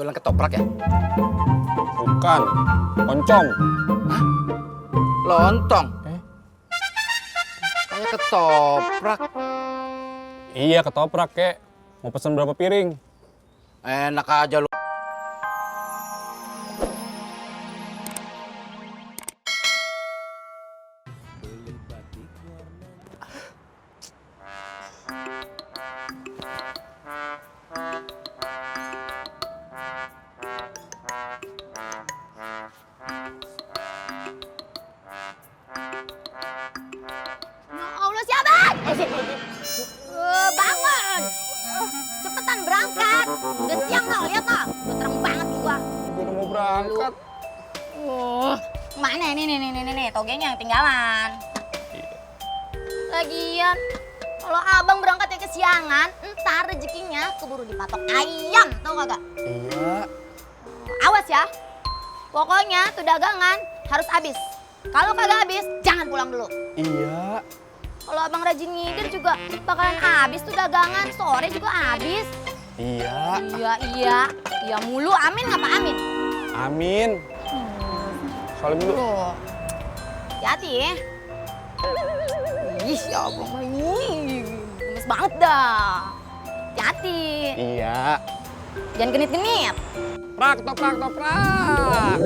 Jualan ketoprak ya? Bukan, oncom. Hah? Lontong? Eh? Kayak ketoprak. Iya, ketoprak, kek. Mau pesen berapa piring? Enak aja lu. Ya Allah, siapa? Bangun! Cepetan berangkat. Udah siang no, lihat no. Udah terang banget juga. Gue udah mau berangkat. Mana nih, togenya yang tinggalan. Lagian, kalau abang berangkatnya kesiangan, ntar rezekinya keburu dipatok ayam, tau kagak? Iya. Awas ya. Pokoknya tuh dagangan harus habis. Kalau kagak habis, jangan pulang dulu. Iya. Kalau abang rajin ngider juga bakalan habis tuh dagangan, sore juga habis. Iya. Iya mulu, amin ngapa amin? Amin. Salim dulu. Tuh, hati-hati ya. Ih, ya abang mah ini gemes banget dah. Hati-hati, Iya. jangan genit-genit. Prak, toprak, toprak.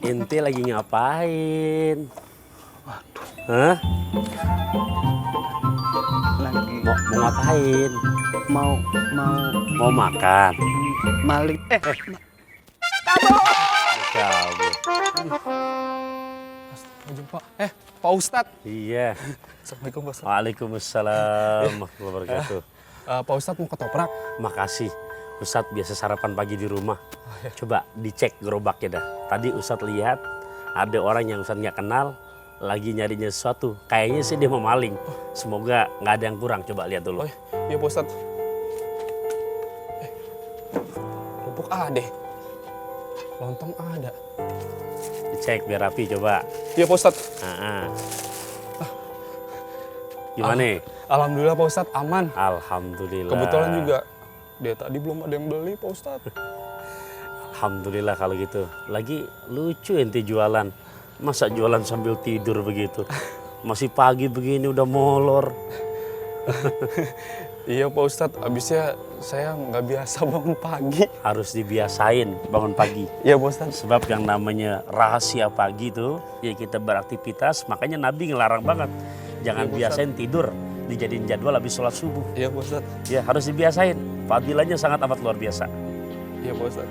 Ente lagi ngapain? Hah? Lagi Mau ngapain? mau Mau makan? maling. Kabur. Astagfirullahaladzim, Pak. Pak Ustadz. Iya. Assalamualaikum, Pak Ustadz. Waalaikumsalam warahmatullahi wabarakatuh. Pak Ustadz mau ketoprak. Makasih. Ustadz biasa sarapan pagi di rumah. Coba dicek gerobaknya dah. Tadi Ustadz lihat ada orang yang Ustadz nggak kenal lagi nyarinya sesuatu. Kayaknya sih dia mau maling. Semoga nggak ada yang kurang. Coba lihat dulu. Oh iya, Pak Ustadz. Kerupuk ada. Lontong ada. Dicek biar rapi coba. Iya, Pak Ustadz. Gimana? Alhamdulillah, Pak Ustadz. Aman. Alhamdulillah. Kebetulan juga dia tadi belum ada yang beli, Pak Ustadz. Alhamdulillah kalau gitu. Lagi lucu ente jualan. Masa jualan sambil tidur begitu? Masih pagi begini udah molor. Iya, Pak Ustadz. Abisnya saya nggak biasa bangun pagi. Harus dibiasain bangun pagi. Iya, Pak Ustadz. Sebab yang namanya rahasia pagi tuh ya kita beraktivitas. Makanya Nabi ngelarang banget. Jangan Iya, Pak biasain tidur. Dijadiin jadwal habis sholat subuh. Iya, Pak Ustadz. Ya harus dibiasain. Fadilahnya sangat amat luar biasa. Iya, Pak Ustadz.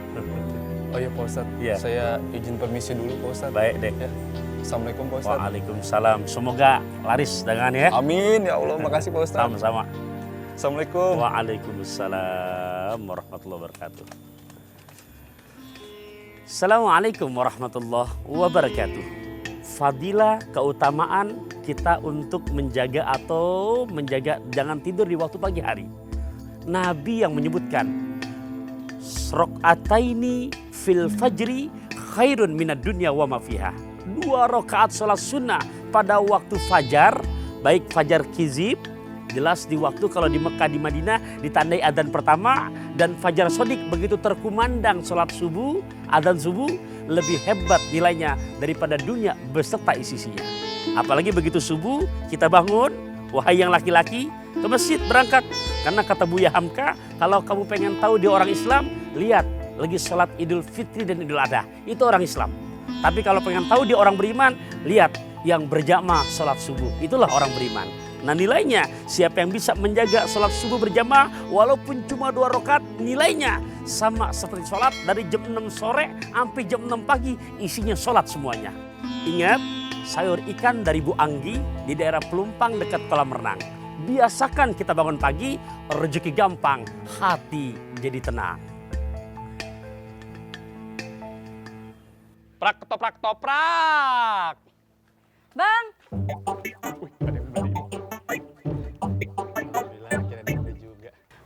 Oh iya, Pak Ustadz. Iya. Saya izin permisi dulu, Pak Ustadz. Baik deh. Ya. Assalamualaikum, Pak Ustadz. Waalaikumsalam. Semoga laris dagangannya ya. Amin, ya Allah. Makasih, Pak Ustadz. Sama-sama. Assalamualaikum. Waalaikumsalam warahmatullahi wabarakatuh. Assalamualaikum warahmatullahi wabarakatuh. Fadilah keutamaan kita untuk menjaga jangan tidur di waktu pagi hari. Nabi yang menyebutkan rakaataini fil fajri khairun minad dunya wa ma fiha. 2 rakaat salat sunnah pada waktu fajar, baik fajar kizib, jelas di waktu kalau di Mekah di Madinah ditandai adzan pertama, dan fajar sodik begitu terkumandang salat subuh, adzan subuh lebih hebat nilainya daripada dunia beserta isi-isinya. Apalagi begitu subuh kita bangun, wahai yang laki-laki, ke masjid berangkat. Karena kata Buya Hamka, kalau kamu pengen tahu dia orang Islam, lihat lagi sholat Idul Fitri dan Idul Adha, itu orang Islam. Tapi kalau pengen tahu dia orang beriman, lihat yang berjamaah sholat subuh, itulah orang beriman. Nah nilainya, siapa yang bisa menjaga sholat subuh berjamaah walaupun cuma 2 rakaat, nilainya sama seperti sholat dari jam 6 sore sampai jam 6 pagi, isinya sholat semuanya. Ingat, sayur ikan dari Bu Anggi di daerah Pelumpang dekat kolam renang. Biasakan kita bangun pagi, rezeki gampang, hati jadi tenang. Prak ketoprak toprak. Bang,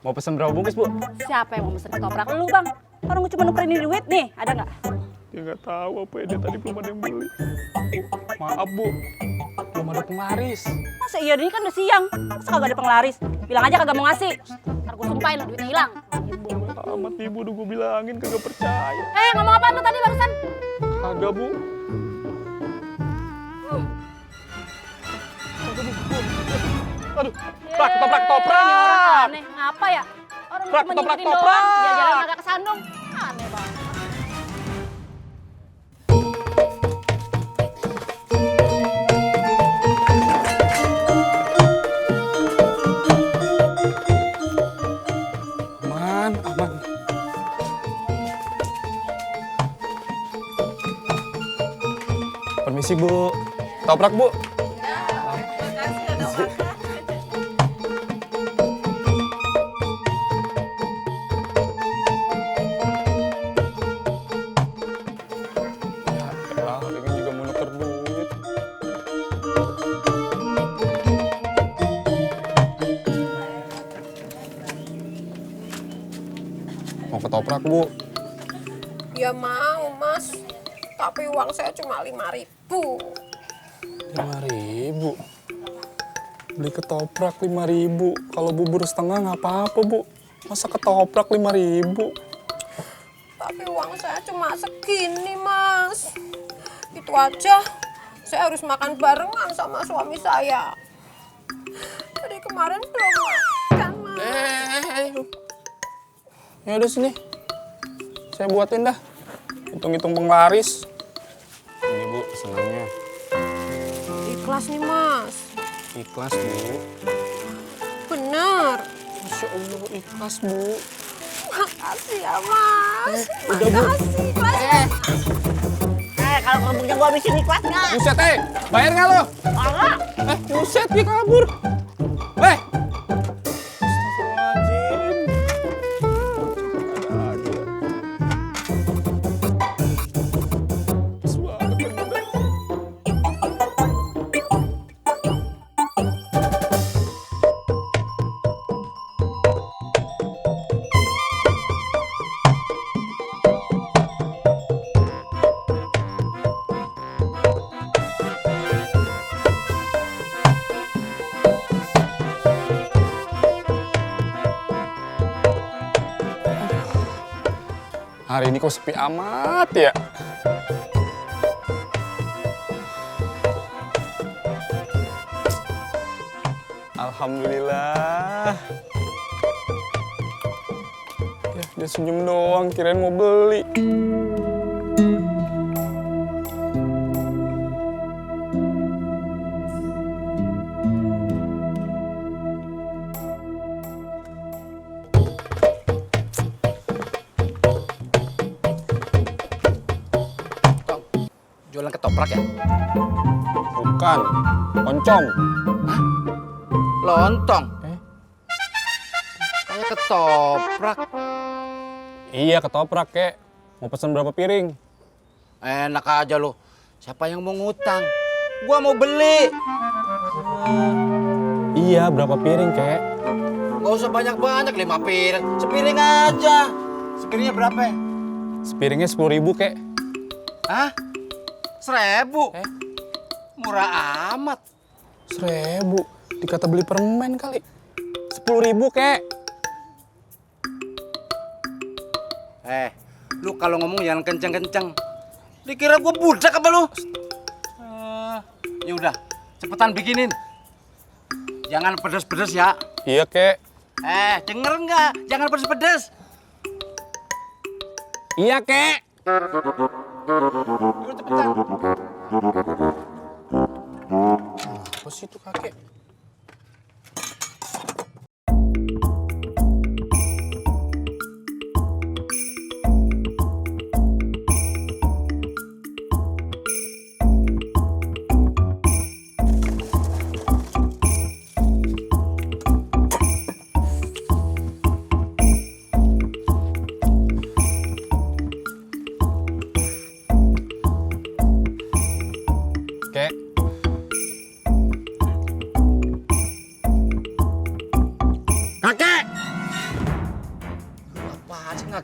Mau pesen berapa bungkus, Bu? Siapa yang mau mesen ketoprak? Lu bang, orang cuma nukerin duit nih, ada nggak? Ya nggak tahu apa ya, tadi belum ada yang beli. Maaf, Bu. Belum ada penglaris. Masa iya ini kan udah siang, masa kagak ada penglaris? Bilang aja kagak mau ngasih, ntar gue sumpahin lu duitnya hilang. Amat Ibu, udah gue bilangin kagak percaya. Ngomong apaan lu tadi barusan? Kagak, Bu. Aduh, prak ketoprak Ini orang toprak. aneh, ngapa ya? Orang Prak, cuma ketoprak, nyikitin doang, toprak. jalan agak kesandung. Aneh banget. Aman, aman. Permisi, Bu. Toprak, Bu. Ya elah, pengen juga mau nuker duit. Mau ketoprak, Bu. Ya mau mas, tapi uang saya cuma 5.000. 5.000. Beli ketoprak 5.000. Kalau bubur setengah nggak apa-apa, Bu. Masa ketoprak 5.000? Tapi uang saya cuma segini mas. Itu aja, saya harus makan barengan sama suami saya. Jadi kemarin belum makan mas. Ya udah sini. Saya buatin dah. Hitung-hitung penglaris. Ini, Bu, pesanannya. Ikhlas nih mas, Ikhlas, Bu. bener. Masya Allah, ikhlas, Bu. Makasih ya mas. Udah, Bu. Makasih mas. Kalau kerupuknya gua habisin ikhlas nggak? Buset, bayar nggak lo? Enggak. Buset, dia kabur. Weh. Astagfirullahaladzim. Ada-ada. Pas banget lagi, udah. Hari ini kok sepi amat ya? Alhamdulillah. Ya, dia senyum doang, kirain mau beli. Jualan ketoprak ya? Bukan, oncom. Lontong. Kayak ketoprak. Iya, ketoprak, kek. Mau pesen berapa piring? Enak aja lo. Siapa yang mau ngutang? Gua mau beli. Iya, berapa piring, kek? Gak usah banyak-banyak, 5 piring. Sepiring aja. Sepiringnya berapa? Sepiringnya 10.000, kek. Hah? 1.000? Murah amat. 1.000. Dikata beli permen kali. 10.000, kek. Lu kalau ngomong jangan kenceng-kenceng. Dikira gua budak apa lu? Ya udah, cepetan bikinin. Jangan pedes-pedes ya. Iya, kek. Denger nggak? Jangan pedes-pedes. Iya, kek. Udah cepetan. Apa sih itu kakek?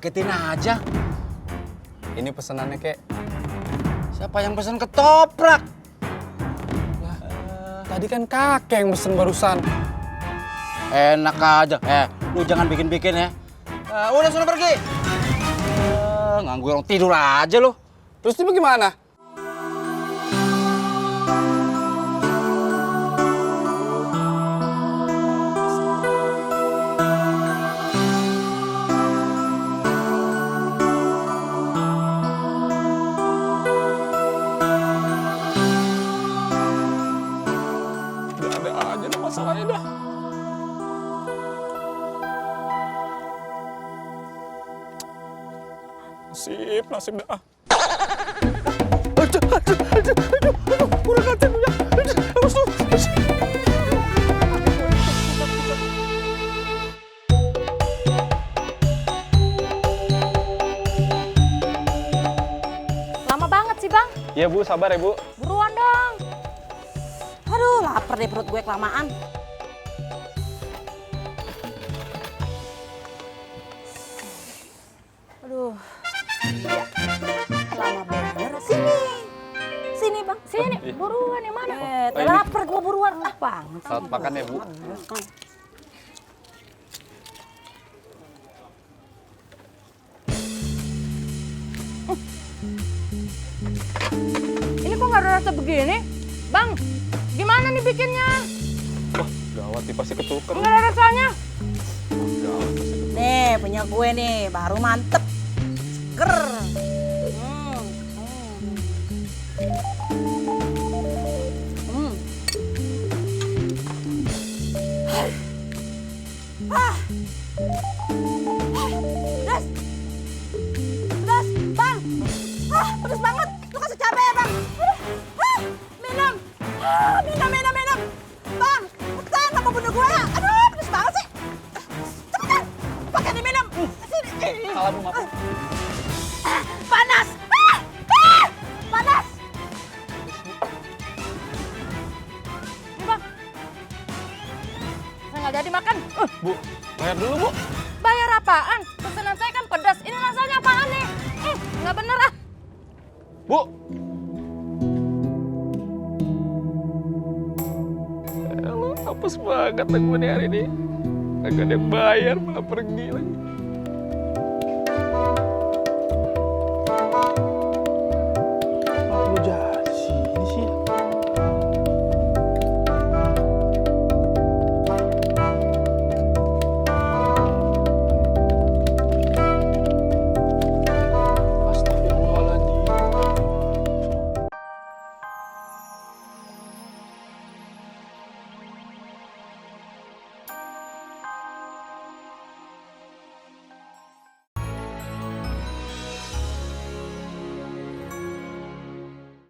paketin aja. Ini pesanannya, kek. Siapa yang pesan ketoprak? Tadi kan kakek yang pesen barusan. Enak aja. Lu jangan bikin-bikin ya. Udah sudah pergi. Nganggu orang tidur aja lu. Terus ini gimana? Ada aja dah masalahnya dah. Nasib dah. Kurang ajar ya. Awas lu. Lama banget sih bang. Iya Bu, sabar ya Bu. Buruan dong. Aduh, lapar deh perut gue kelamaan. Aduh. Lama banget. Sini bang, sini. Buruan yang mana? Lapar gue buruan. Ah banget. Selamat makan ya Bu. Ini kok nggak ada rasa begini? Bang, gimana nih bikinnya? Wah, gawat nih pasti ketuker. Nggak ada rasanya. Nih, punya gue nih, baru mantep. Seger. Pedas. Pedas, Bang. Pedas banget. Lu kasih cabai ya, Bang. Minum. Minum. Bang, cepetan sama bunuh gue. Aduh, pedas banget sih. Cepetan. Pakai diminum. Sini. Salah Bu, maaf. Panas. Panas. Ini, Bang. Saya nggak jadi makan. Bu, bayar dulu Bu. Bayar apaan? Pesanan saya kan pedas. Ini rasanya apaan nih? Nggak bener ah. Bu. Lu apes banget gue nih hari ini. Agak ada yang bayar malah pergi lagi.